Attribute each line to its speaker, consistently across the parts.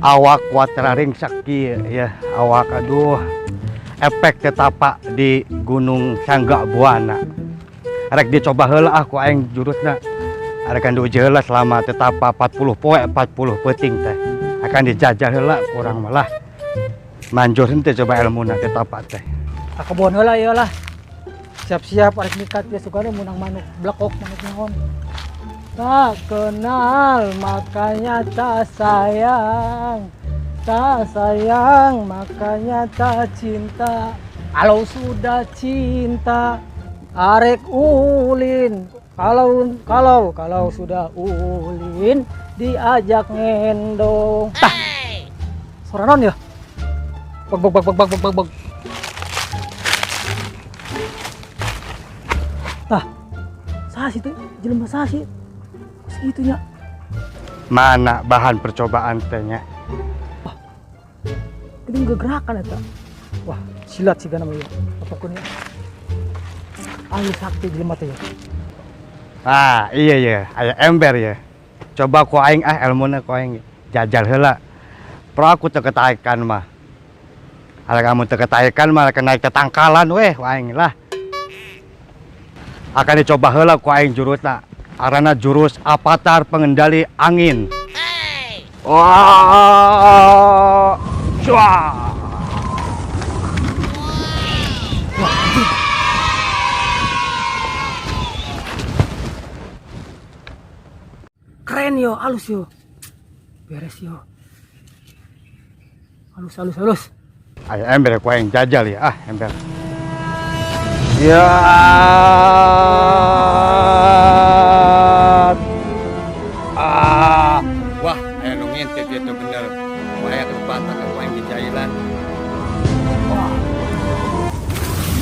Speaker 1: Awak kuat teraringsak kieu ya, awak aduh. Efek tetapa di Gunung Sangga Buana. Rek dicoba heula ah ku aing jurusna. Arekan diuji heula selama tetapa 40 poe 40 peuting teh. Akan dijajah heula kurang malah. Manjur henteu coba ilmuna tetapa teh.
Speaker 2: Ka kebon heula ieu lah. Siap-siap arek mikat ya sugane meunang manuk blekok manuk naon. Tak kenal makanya tak sayang. Tak sayang makanya tak cinta. Kalau sudah cinta arek ulin. Kalau sudah ulin diajak ngendong. Tah. Suara non ya? Beg beg beg beg beg beg beg. Tah. Saha sih teh? Jelema saha sih? Segitunya.
Speaker 1: Mana bahan percobaan teh nya?
Speaker 2: Wah. Geuning gegerakan eta. Wah, silat sih kana mah ieu. Apakun ya? Alus sakti jelema teh ya.
Speaker 1: Ah, iya iya, aya ember ya. Coba ku aing ah ilmuna ku aing jajal heula. Pro aku teu ketaekan mah. Ala kamu teu ketaekan mah akan naik tetangkalan weh ku aing lah. Akan dicoba heula ku aing jurusna. Arana jurus avatar pengendali angin. Wah. Cuah.
Speaker 2: Keren yo, halus yo. Beres yo. Halus, halus, halus.
Speaker 1: Ayo ember ku aing jajal ya, ah ember. Ya. Ah. Wah, aya nu ngintip ieu teh bener. Wah, aya kesempatan ku aing dijailan.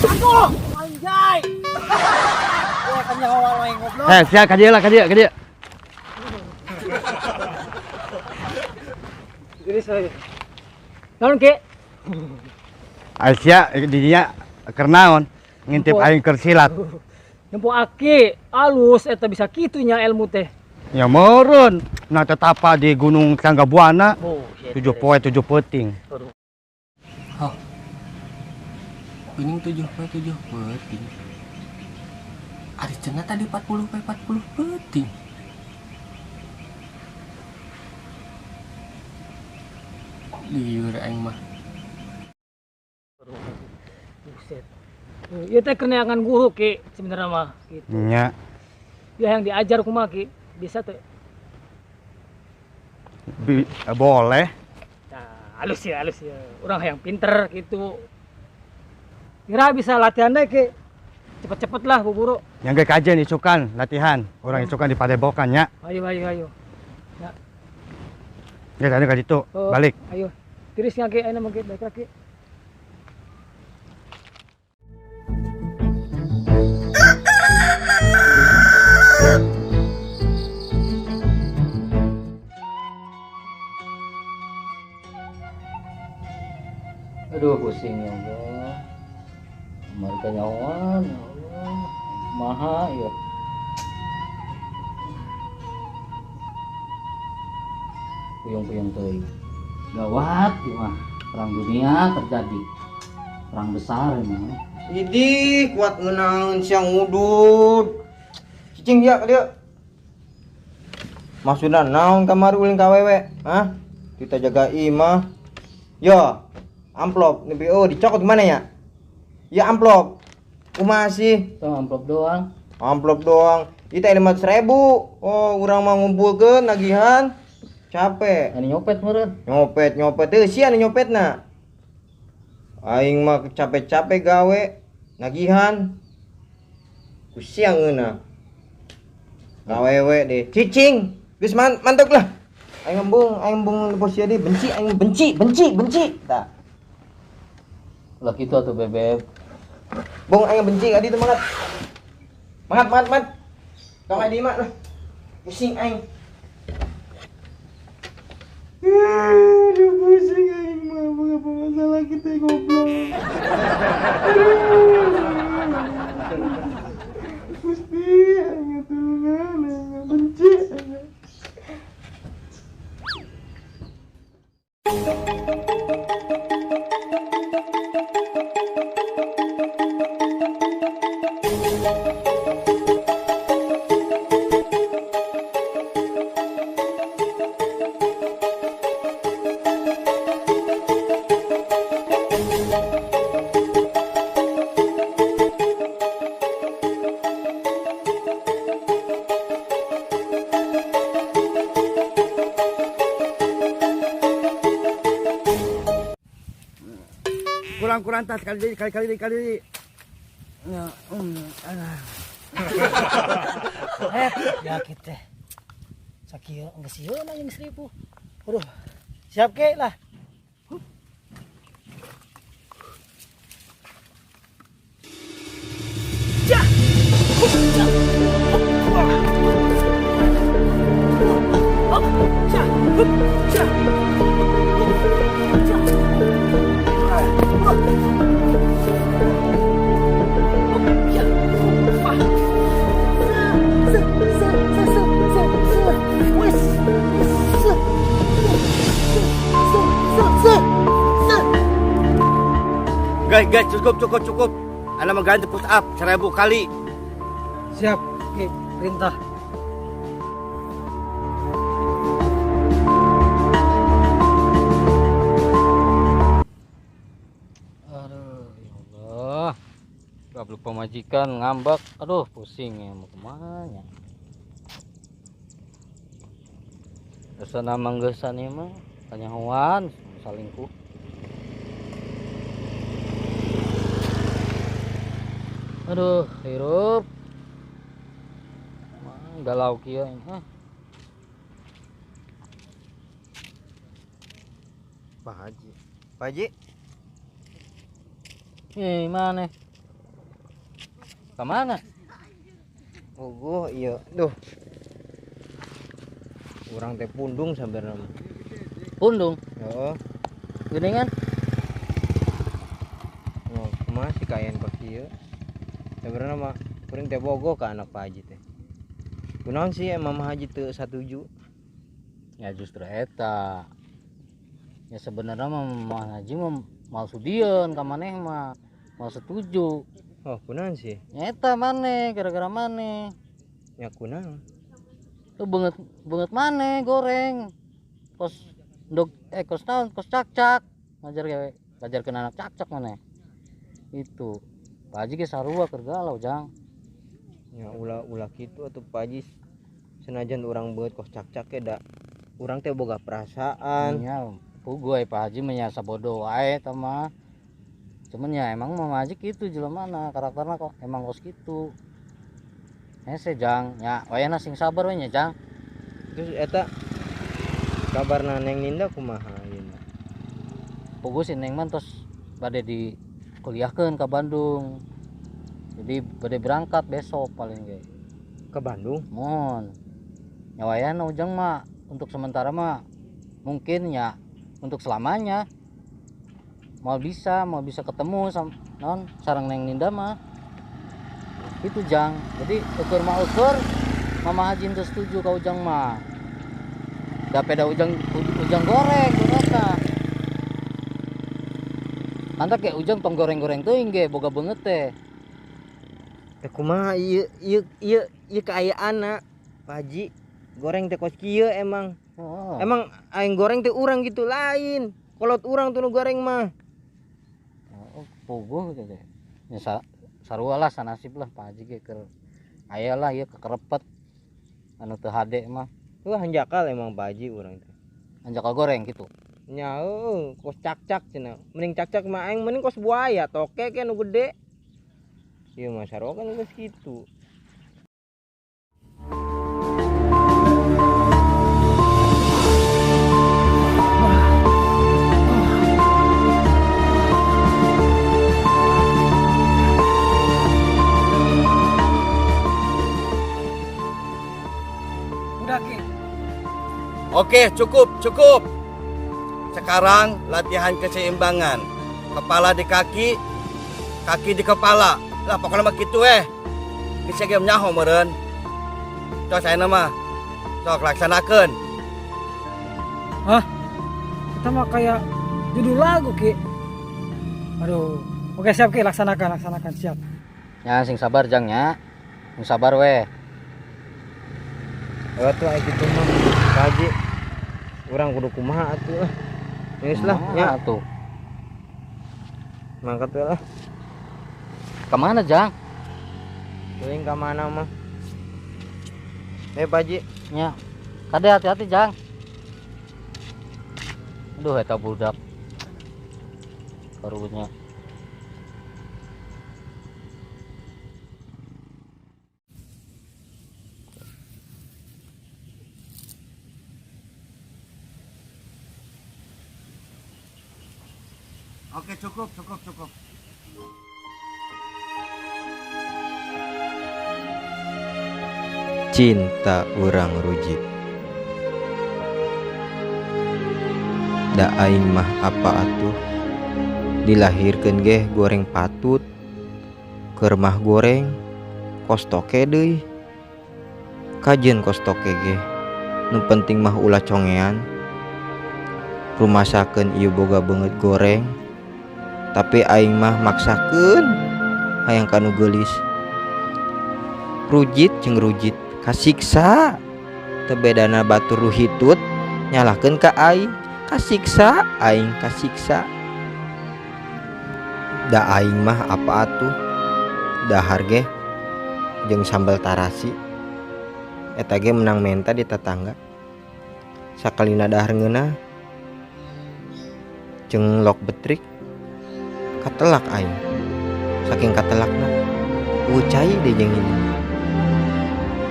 Speaker 2: Aduh, anjay. Wah, kan nyawa aing goblok.
Speaker 1: Eh, sia ka dieu lah, ka dieu, ka dieu.
Speaker 2: Jadi saya. Naon ki?
Speaker 1: Aisyah di dinya keur naon? Ngintip aing keur silat.
Speaker 2: Nempo aki, alus eta bisa kitunya ilmu teh.
Speaker 1: Ya meureun, nah tetapa di Gunung Sangga Buana.
Speaker 2: Oh, iya,
Speaker 1: 7
Speaker 2: iya.
Speaker 1: poe 7 peuting.
Speaker 2: Aduh.
Speaker 3: Hah. Gunung 7 poe 7 peuting. Ari cenah tadi 40 poe 40 peuting. Liur aing mah.
Speaker 2: Buset. Ieu teh keneangan guru ki sebenarnya mah gitu.
Speaker 1: Nya.
Speaker 2: Ya yang diajar kumaha ki bisa teh.
Speaker 1: Boleh.
Speaker 2: Nah, halus ya, halus ya. Orang yang pinter gitu. Kira bisa latihan deh ki. Cepet-cepet lah buru-buru.
Speaker 1: Yang ge kajian isukan latihan. Orang isukan di padepokan nya.
Speaker 2: Ayo ayo ayo. Ya.
Speaker 1: Ya tadi ka ditu,
Speaker 2: Oh,
Speaker 1: balik.
Speaker 2: Ayo. Tiris nya ki, ayeuna mah ki, balik lagi.
Speaker 4: Aduh pusing ya Allah. Mereka nyawan ya Allah. Maha ya. Puyung-puyung teuing. Gawat ieu mah. Perang dunia terjadi. Perang besar emang.
Speaker 5: Idih kuat ngeunaheun siang ngudud. Cicing dia ka dieu. Maksudna naon kamari ulin ka awewe? Hah? Kita jaga imah. Yo, amplop nih oh dicokot gimana ya? Ya amplop. Kumaha sih?
Speaker 4: Itu amplop doang.
Speaker 5: Amplop doang. Kita 500.000. Oh, urang mah ngumpulkeun nagihan. Capek.
Speaker 4: Ini nyopet meureun.
Speaker 5: Nyopet, nyopet. Teu sia nu nyopetna. Aing mah capek-capek gawe nagihan. Ku sia ngeunah. Gawewe deh. Cicing. Geus mantuk lah. Aing embung, aing embung bos sia deh. Benci, aing benci, benci, benci. Tah.
Speaker 4: Lah kitu atuh bebeb.
Speaker 5: Bung aing benci ka ditu mangat. Mangat, mangat, mangat. Tong aya di imah lah. Pusing aing. Aduh pusing aing mah, apa masalah kita goblok. Aduh. Gusti, aing tulungan, aing benci.
Speaker 1: Kurang-kurang tas kali deui, kali kali deui, kali deui. Ya, alah.
Speaker 2: Eh, ya kita. Sakieu geus sieun anjing 1000. Aduh. Siap ke lah. Ja. Ja. Hup. Ja. Hup. Ja. Hup. Ja. Hup. Hup. Ja. Wah. Se, se, se, se, se, se. Wes. Se. Se, se, se, se.
Speaker 1: Guys, guys, cukup, cukup, cukup. Anda mengganti push up 1000 kali.
Speaker 2: Siap, Ki. Perintah.
Speaker 4: Aduh, ya Allah. Goblok pamajikan ngambek. Aduh, pusing ya mau kemana ya. Dosa nama geus ieu mah kanyahoan salingkuh. Aduh, hirup. Mah galau kieu ini. Ah.
Speaker 5: Pak Haji. Pak Haji.
Speaker 4: Eh, mana? Kemana?
Speaker 5: Puguh iya. Duh. Urang teh pundung sabarna mah.
Speaker 4: Pundung?
Speaker 5: Heeh.
Speaker 4: Geuningan?
Speaker 5: Oh, kumaha sih kaayaan pak kieu? Sabarna mah kuring teh bogoh ka anak Pak Haji teh. Kunaon sih emang Mama Haji teu satuju?
Speaker 4: Ya justru eta. Ya sebenarnya mah Mama Haji mah mau sudieun ka maneh mah. Mau setuju.
Speaker 5: Oh, kunaon sih?
Speaker 4: Ya eta maneh, gara-gara maneh.
Speaker 5: Ya kunaon?
Speaker 4: Tuh beungeut, beungeut maneh goreng. Kos ndog kos naon, kos cakcak. Ngajar ge, ngajarkeun anak cakcak maneh. Itu. Pak Haji ge sarua keur galau, Jang.
Speaker 5: Ya ulah-ulah kitu atuh Pak Haji. Senajan urang beungeut kos cakcak ge da urang teh boga perasaan.
Speaker 4: Nya, puguh Pak Haji mah nya sabodo wae eta mah. Cuman ya emang Mama Haji kitu jelemana, karakterna kok emang kos kitu. Hese Jang, ya wayahna sing sabar we nya Jang.
Speaker 5: Terus eta kabarna Neng Ninda kumaha ayeuna?
Speaker 4: Puguh si Neng mah tos bade dikuliahkeun ka Bandung. Jadi bade berangkat besok paling ge.
Speaker 5: Ke Bandung?
Speaker 4: Mohon. Ya wayahna Ujang mah untuk sementara mah mungkin ya untuk selamanya. Mau bisa ketemu sam non sareng Neng Ninda mah. Itu Jang. Jadi ukur mah ukur Mama Haji teu setuju ka Ujang mah. Da peda Ujang, Ujang goreng ternyata. Mantap kayak Ujang tong goreng-goreng teuing ge boga beungeut teh.
Speaker 5: Teh kumaha ieu ieu ieu ieu kaayaanna Pak Haji. Goreng teh kos kieu emang.
Speaker 4: Oh.
Speaker 5: Emang aing goreng teh urang gitu lain. Kolot urang tuh nu goreng mah.
Speaker 4: Oh, puguh gitu teh. Ya, sarua lah sanasib lah Pak Haji ge keur aya lah ieu kekerepet anu teu hade mah.
Speaker 5: Wah, hanjakal emang Pak Haji urang teh.
Speaker 4: Hanjakal goreng gitu.
Speaker 5: Nya heueuh, kos cakcak cenah. Mending cakcak mah aing mending kos buaya toke ke nu gede. Ieu mah sarua kan geus kitu.
Speaker 2: Udah, Ki.
Speaker 1: Oke, cukup, cukup. Sekarang latihan keseimbangan. Kepala di kaki, kaki di kepala. Lah pokoknya mah gitu eh. Bisa ge nyaho meureun. Sok saya mah. Sok laksanakeun.
Speaker 2: Hah? Kita mah kayak judul lagu, Ki. Aduh. Oke, siap Ki, laksanakan, laksanakan, siap.
Speaker 4: Ya sing sabar Jang nya. Sing sabar weh.
Speaker 5: Heuh atuh aya kitu mah. Pak Haji. Urang kudu kumaha atuh lah. Geus lah nya.
Speaker 4: Atuh.
Speaker 5: Mangkat we lah.
Speaker 4: Kemana Jang?
Speaker 5: Teuing ka mana mah. Pak Haji.
Speaker 4: Nya. Kade hati-hati Jang. Aduh eta budak. Karunya.
Speaker 1: Oke, cukup, cukup, cukup.
Speaker 5: Cinta urang rujit. Da aing mah apa atuh dilahirkeun geh goreng patut, keur mah goreng kos toke deui. Kajeun kos toke geh, nu penting mah ulah congean. Rumasakeun ieu boga beungeut goreng, tapi aing mah maksakeun hayang ka nu geulis. Rujit jeung rujit kasiksa, teu bedana batur nu hitut nyalahkeun ka aing, kasiksa aing kasiksa. Da aing mah apa atuh dahar ge jeung sambal tarasi eta ge menang menta di tetangga. Sakalina dahar ngeunah jeung lok betrik katelak aing, saking katelakna eueuh cai deui jeung ini.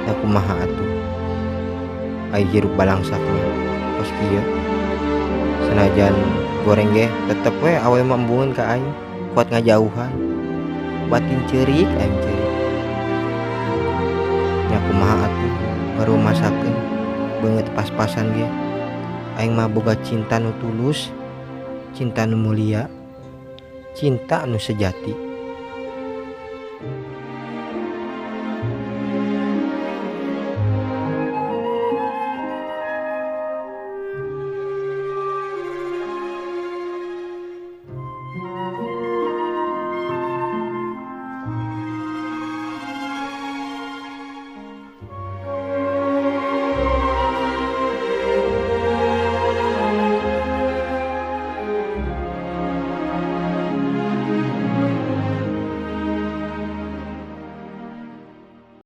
Speaker 5: Da kumaha atuh ai hirup balangsak mah kos kieu. Senajan goreng ge tetep we awe mah embungeun ka aing, kuat ngajauhan batin ceurik aing ceurik. Nya kumaha atuh baru masakeun beungeut pas-pasan ge aing mah boga cinta nu tulus, cinta nu mulia, cinta nu sejati.